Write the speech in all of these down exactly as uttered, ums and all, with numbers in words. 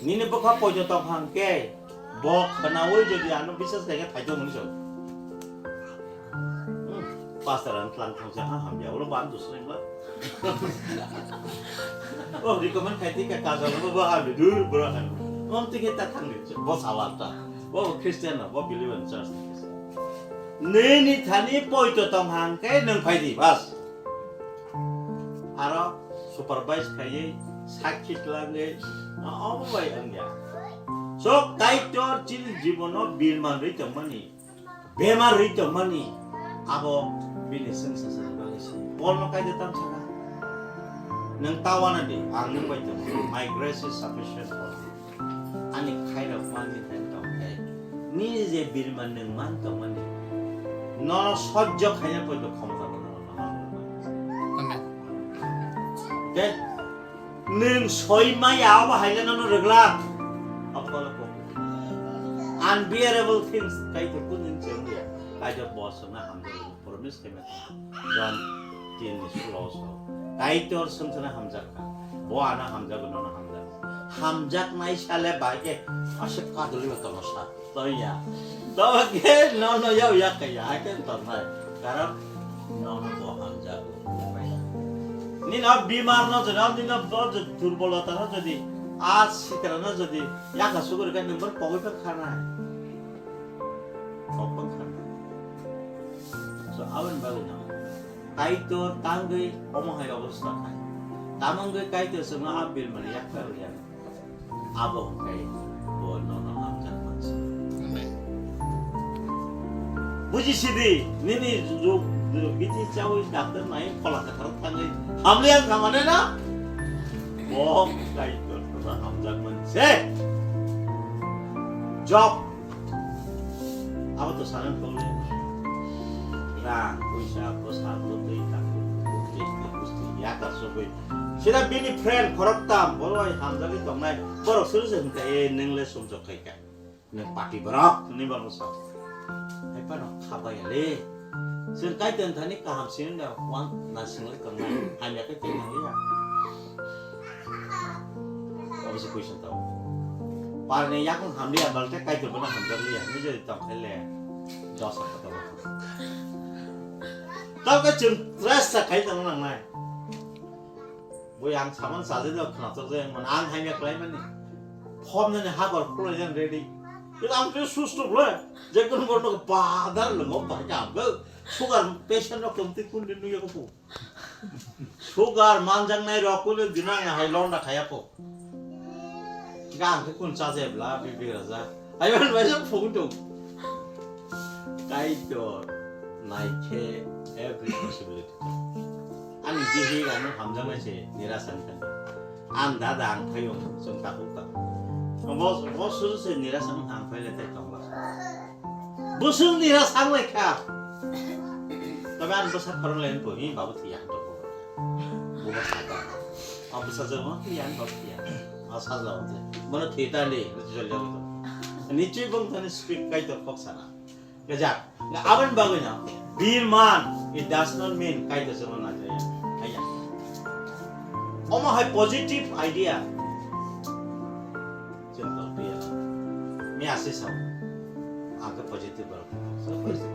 Nini bwkha poito tong hang khe, bo khwnaui jodi ano biswas khaikhe phaito hwnwi sao. Hmm, pastor ang tlang thangsa ha hamya, ulo ban dusreng ba. Oh, recommend khai tika kajal bo, bo hamya, dur bro han. Om tike ta thangni, bo sawal ta. Bo Christian na, bo believer in church. Nini thani poito tong hang khe nwng phai di, bas. Aro supervise khaiwi, sakhi tlangwi, omo bai wngya. So, Kaitor chini jibono birman rwi tongmani, bemar rwi tongmani, abo bini swngsa sani bagwi se. Polno kaida tamsaka. Nwng ta wana di, ang nwng bai tongo. My grace is sufficient for thee. Ani khairok mani khe tong khe. Nini je birman nwng man tongmani. Nono sojjo khaina poito khomota bono. Amen. Okay? Nwng soi maya abo haile nono rwglak. Abo kala ko. Unbearable things Kaitor kunu nwng chengya. Kaitor bosongna hamjak promise khaima. John tin ni sulo so. Kaitor swngchana hamjak kha. Bo ano hamjago, nono hamjago. Hamjaknai sale bai khe aswk kaduli ba tono sa. Toya. To khe nono yau yak kaya, hai khe tornai. Karon nono bo hamjago. Nino bimar no jodi, nino bo jodi durbolota no jodi, a sitra no jodi, yaka suguri khe nwng bo pogwi khe khanai. Pogwi khanai. So, aboni bagwi no. Kaitor tangwi omo hai obostha khai. Tamo wngwi Kaitor chwngno a birmani yak phaiwi ya. Abo hwnkhe bo nono hamjak mansi. Amen. Buji sidi, nini rok, rok bithi chawi doctor nai phola kathar thangwi hamli ang khamane na? Bo Kaitor nono hamjak mansi. Job Abo to sana tongni. Rang, puisa, bwsa, bwtwi, takhuk, bukti, bwsti, yakar sogwi. Sida bini friend khoroktham, borok bai hamjagwi tongnai. Borok suru se hwnkha, "E, nwng le sumsok khai kha. Nwng party borok," hwnwi borok sa. Hai phano kha baiya le. Chwng Kaitor thani kaham sini da, wan na singwi tongnai. Hamya khe tei nang ya. Obo se question tao. Parni yakung hamliya balte Kaitor bono hamjakliya. Nijori tongkhaile dosa kotor. Tao khe chwng try sa khai tongna nangnai. Bo yang saman sajai do khnatok jai mane ang hamya khlai mani. Phone nani hagor khulai jan ready. Kito ang tu susto bole. Je kun borno badar lo mo bai ka am go. Sugar patient rok tum ti kun din nuya ko. Sugar manjaknai rok kunu dinang ya hai londa khaya po. Ga ang khe kun chaje bla bi bi raja. Ai ban bai sa phung tung. Kaitor nai khe every possibility. Ani bihi ano hamjaknai se nirasa ni kan. Ang dada ang phayung sung takuk ta. Bo bo su se nirasa ang phai le tai tong ba. Bwswk ni ra sang lai kha. Tabe ani bwsa khorang lai bo hi babu thwi ya to. Bo ba sa ta. A bwsa je mo thwi ya babu thwi ya. A sa ja bo. Bono thwi ta ni jol jol to. Ni chui bong thani speak kai to kok sana. Gajak. Ga aban bagwi na. Birman, it does not mean kai to se mo na jaya. Kaya. Omo hai positive idea. Chwng tong piya. Mi ase sao. Ang khe positive borok. So positive.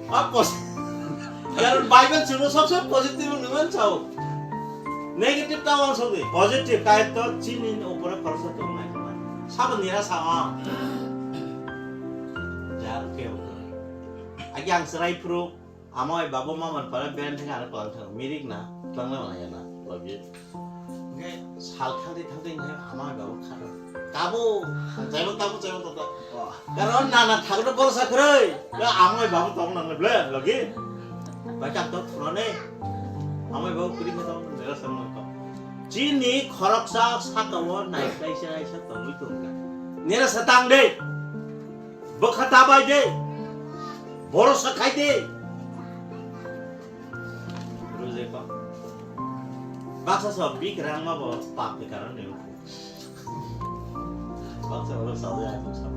A pos-, karon Bible chwngno sob sob positive hwnwi man sao. Negative ta wansok di. Positive kaitor chini ni upore khoroksa tong nai. Sabo nira sao. Jar ke. Agi ang serai phuru. Amoi babo mamar pare ben thang ano palang thang mirik na tlang na ya na lagi. Nge sal thang di thang di nge amoi babo kharo. Tabo, jaibo tabo, jaibo tabo. Karon nana thagno borosa khoroi. Ya amoi babo tong nang ble lagi. Bacha to khorone. Amoi babo kiri khe tong nela sang nang to. Chini khoroksa sakao nai kaisa kaisa tongwi tongkha. Nera satang de. Bwkha ta bai de. Borosa khai de. Rujai pa. Baksa sa bik rang ma bo pap ni karon de. Baksa bo sa ya sa.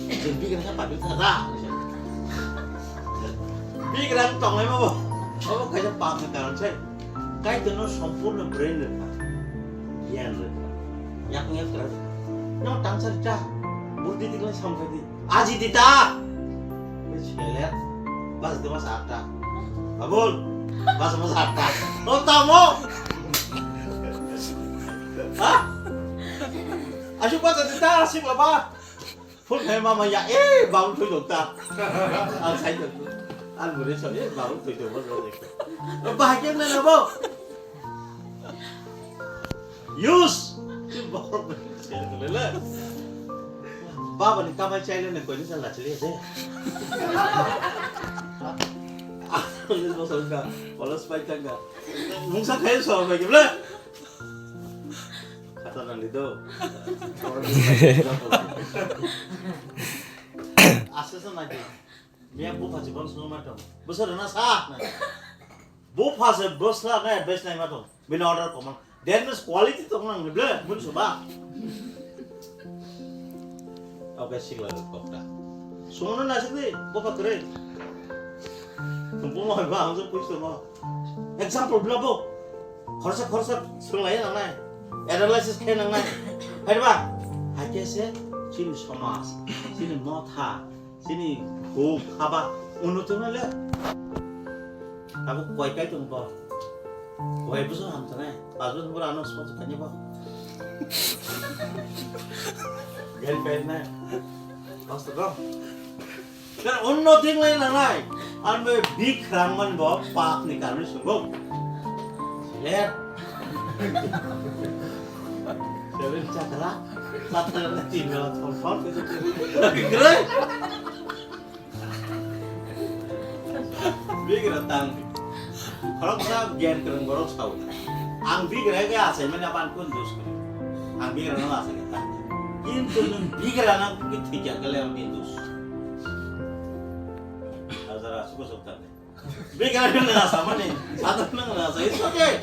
Jin bik rang pa bik ta da. Bik rang tong ma bo. Abo kaisa pap ni karon se. Kaitorno sompurno brain rwkha, giyan rwkha, yakung yak kwrak rwkha. No tangsa dita. Burdi tikla sampai di. Aji dita. Wis seler. Bas de mas atta. Abul. Bas mas atta. O tamo. Ha? Asuk bas dita asik laba. Phun khai mama ya, eh, bang thui dong ta. Ang sai dong. Ang muri sa, eh, bang thui dong, bang thui dong. Bahai keng na bo. Use. Baba ni kamai chai le ne koi ni sa la chile de. Ang ni bo sa ka, polos pai tang ka. Mungsa khai so bai ke bla. Khata nang di do. Asa sa nai di. Miya bupha se bang sung ma tong. Bwswk rwna sa. Bupha se bwsla na advice nai ma tong. Bini order komang. Then is quality tong nang ni ble mun su ba. Okay, sikla kok ta. Sungno na sik di, bupha kre. Bupha ba ang so push tong. Example bla bo. Khorsa khorsa swrwng lai nang nai. Analysis khe nang nai. Hai ba? Hai khe se chini somaj, chini motha, chini huk haba unnoti wngnai le. Abo koi kai tong bo. Koi bwswk ham tong nai. Pas bwswk bwrwi ano spot khaini bo. Gari kai nai. Pas to go. Kan onno thing lai nangnai. Ang bai bik rang man bo pap ni karni sunggo. Ler. Seven chakra. Chakra na tin mela thon thon. Bigre. Bigre tang. Khoroksa gyan kereng borok sao. Ang bigre ke asai mani apan kun dus. Ang bigre no asai ke tang. Kintu nung bigre nang kun thikya kale ang bin dus. Azara suko sok tang. Bigre nang asa mani. Sadar nang asa. It's okay.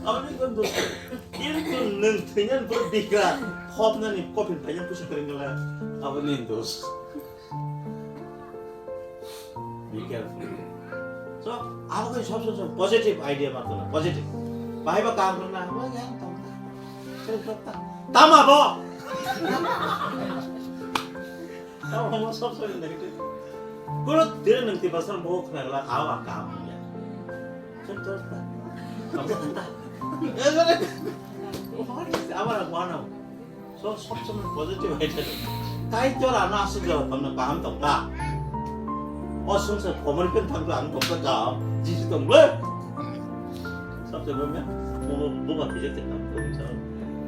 Aboni kun dus. Kintu nung thinyan pur bigre. Hop nani kopin payan pusa kereng kale. Aboni dus. Be careful. So, abo khe sob sob sob positive idea ma tongna, positive. Bahai ba kam rwna, bahai yang tong ta. Tama bo. Tama bo sob sob negative. Guru dire nang ti basar bo khna la awa kam ya. Sob sob ta. Tama ta. Eh, sare. What is, abar one. So, sob somoi positive hai thai. Kaitor ano aswk jora tongna kaham tong kha. O swngchar khomor phen thang kha ang tong kha kaham. Jisu tong le. Sob somoi me, mo buba bijak te kam tong kha.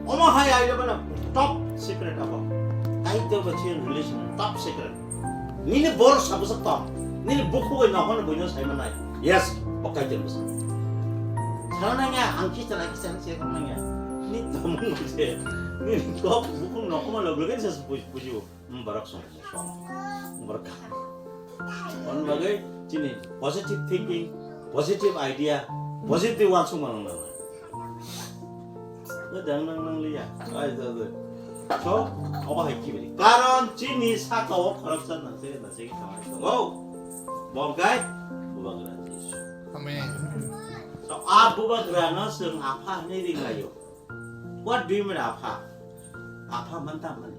Omo hai ai bana top secret abo. Kaitor ba chin relation top secret. Nini borok sa bwswk tong. Nini bukhuk bai nokhorni buino sai manai. Yes, bo kaitor bwswk. Sana nangya, ang kisa na kisa se nangya. Ni tomung se. Nini kok bukhuk nokhorma log log se buji buji. Hmm, borok song song. Borok. On bagai chini positive thinking, positive idea, positive wansuk manang nang. Dang nang nang liya. Ai, dang, dang. So, obo hai kibiri. Karon chini saka o khoroksa nase, nase ki thamai tongo. Bo hwnkhe Bubagra Jisu. Amen. So, a Bubagra no chwng Apha hinwi ring laio. What do you mean, Apha? Apha man ta mani.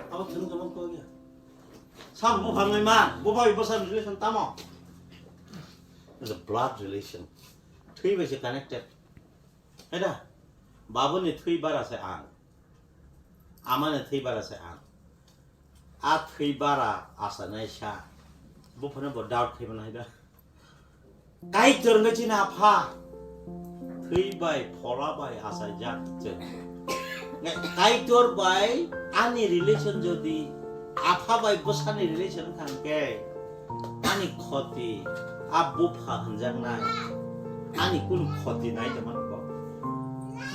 Abo thwng tongma kok ya. Sabo bupha wngwi man, bupha bai bwsa relation tamo? It's a blood relation. Thwi bai se connected. Hai da? Babuni thwi bara se ang. Amani thwi bara se ang. A thwi bara asa nai sa. Buphano bo doubt khai mano hai da? Kaitor wngkha chini Apha. Thwi bai, phola bai achaijak chwng. Kaitor bai ani relation jodi Apha bai bwsani relation wngkha hwnkhe, ani khoti, a bupha hwnjaknai, ani kunu khoti nai tongmano bo.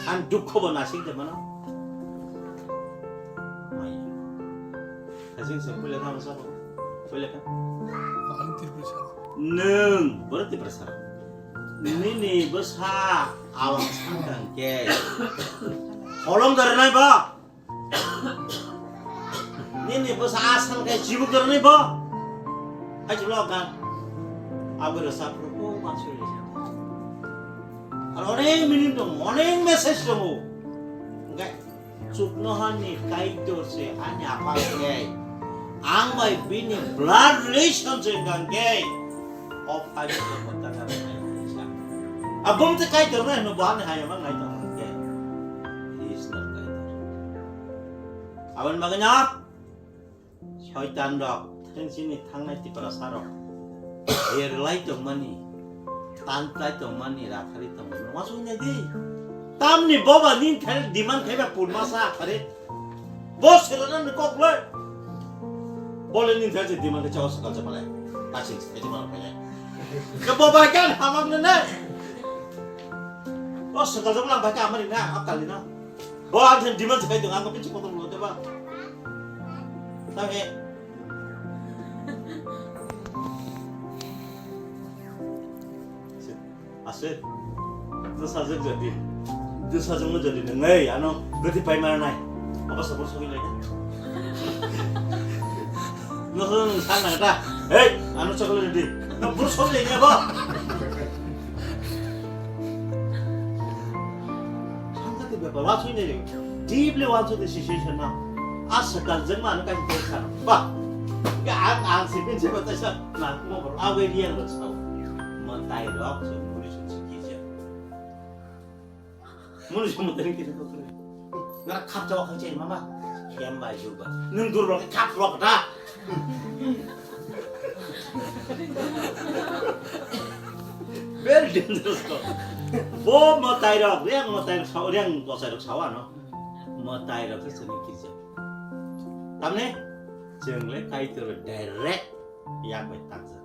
Ani dukho bo nasing tongmano. Mai. Kasing se puila kha bwsa bo. Puila kha. Ang Tiprasa. Nwng, borok Tiprasa. Nini bwsa awang sangkang khe holong dor nai bo. Nini bwsa a sangkhe chibuk dor nai bo. Hai chibla ka. Abwrwsa phuru ko mansuri. Ar onek meaning tongo, onek message tongo. Hwnkhe Chuknohani Kaitor se ani apha khe, ang bai bini blood relation se hwnkha khe, o five ko kota ka sa. Abum te Kaitor no hino bo ani hayama ngai tong khe. He is not Kaitor. Aboni bagwi no Soitan rok, thengchini thangnai Tiprasa rok. Erlai tongmani, tantlai tongmani, rathari tongmani. Wasung nai di. Tamni boba nin thel demand khaiba purmasa khare. Bo selana ni kok le. Bole nin thel se demand ke chawa sakal chamalai. Pasing se chamal khaiya. Ke boba kan hamam ne ne. O sakal chamal ba ka amari na, akal ni na. Bo ang thani demand se kaitung, ang khe kotor lo, diba? Tamo khe. Ase. Ase. To sajak jadi. To sajak mo jadi nang, ei, ano, gati pai mara nai. Apa sabur sogi lagi? No, no, no, sana ta. Ei, ano chocolate di. No, bur sogi lagi apa? Sangkati bepar, wansuk ni ring. Deeply wansuk the situation now. Asa kal jengma ano kaisa kaisa. Ba. Ga ang ang sipin seba taisa. Na, mo bor awe riang lo sao. Matai rok so muri so sikija. Muri so matai kita ko. Nara khap chawa khang chai mama. Yamba juba. Nung dur rok khap rok da. Very dangerous to. Bo matai rok, riang matai rok sao, riang bosai rok sao ano. Matai rok se sini kirja. Tamne, chwng le Kaitor direct yak bai takjak.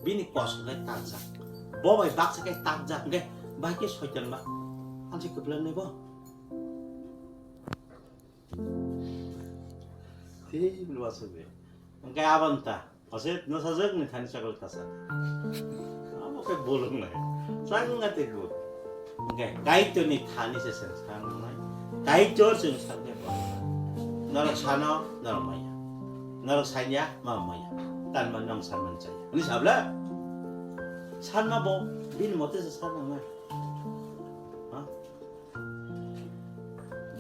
Bini kosok bai takjak. Bo bai baksa khe takjak, hwnkhe bai khe soitan ba. Ang se kwpleng nai bo. Tei bini wasuk de. Hwnkhe aboni ta. Ose no sajak ni thani chakal kasa. Abo khe bolong nai. Chang nga te bo. Hwnkhe Kaitor ni thani se sen sang nai. Kaitor chwng sang khe bo. Norok sano, norok maya. Norok sanya, ma maya. Tan man nong san man chaya. Ni sabla. San ma bo. Bini mote se san nai. Ha?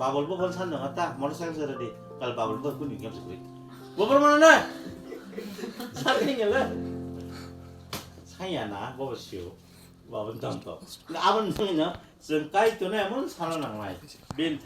Babul bo kon san dong ta, motorcycle se ready. Kal babul bo kun ni ngam se kuri. Bo bor mana na? Sa ni ngela. Saya na, bo sio. Babul dam to. Na abon nang na, jeng kai to na mon sana nang lai. Bin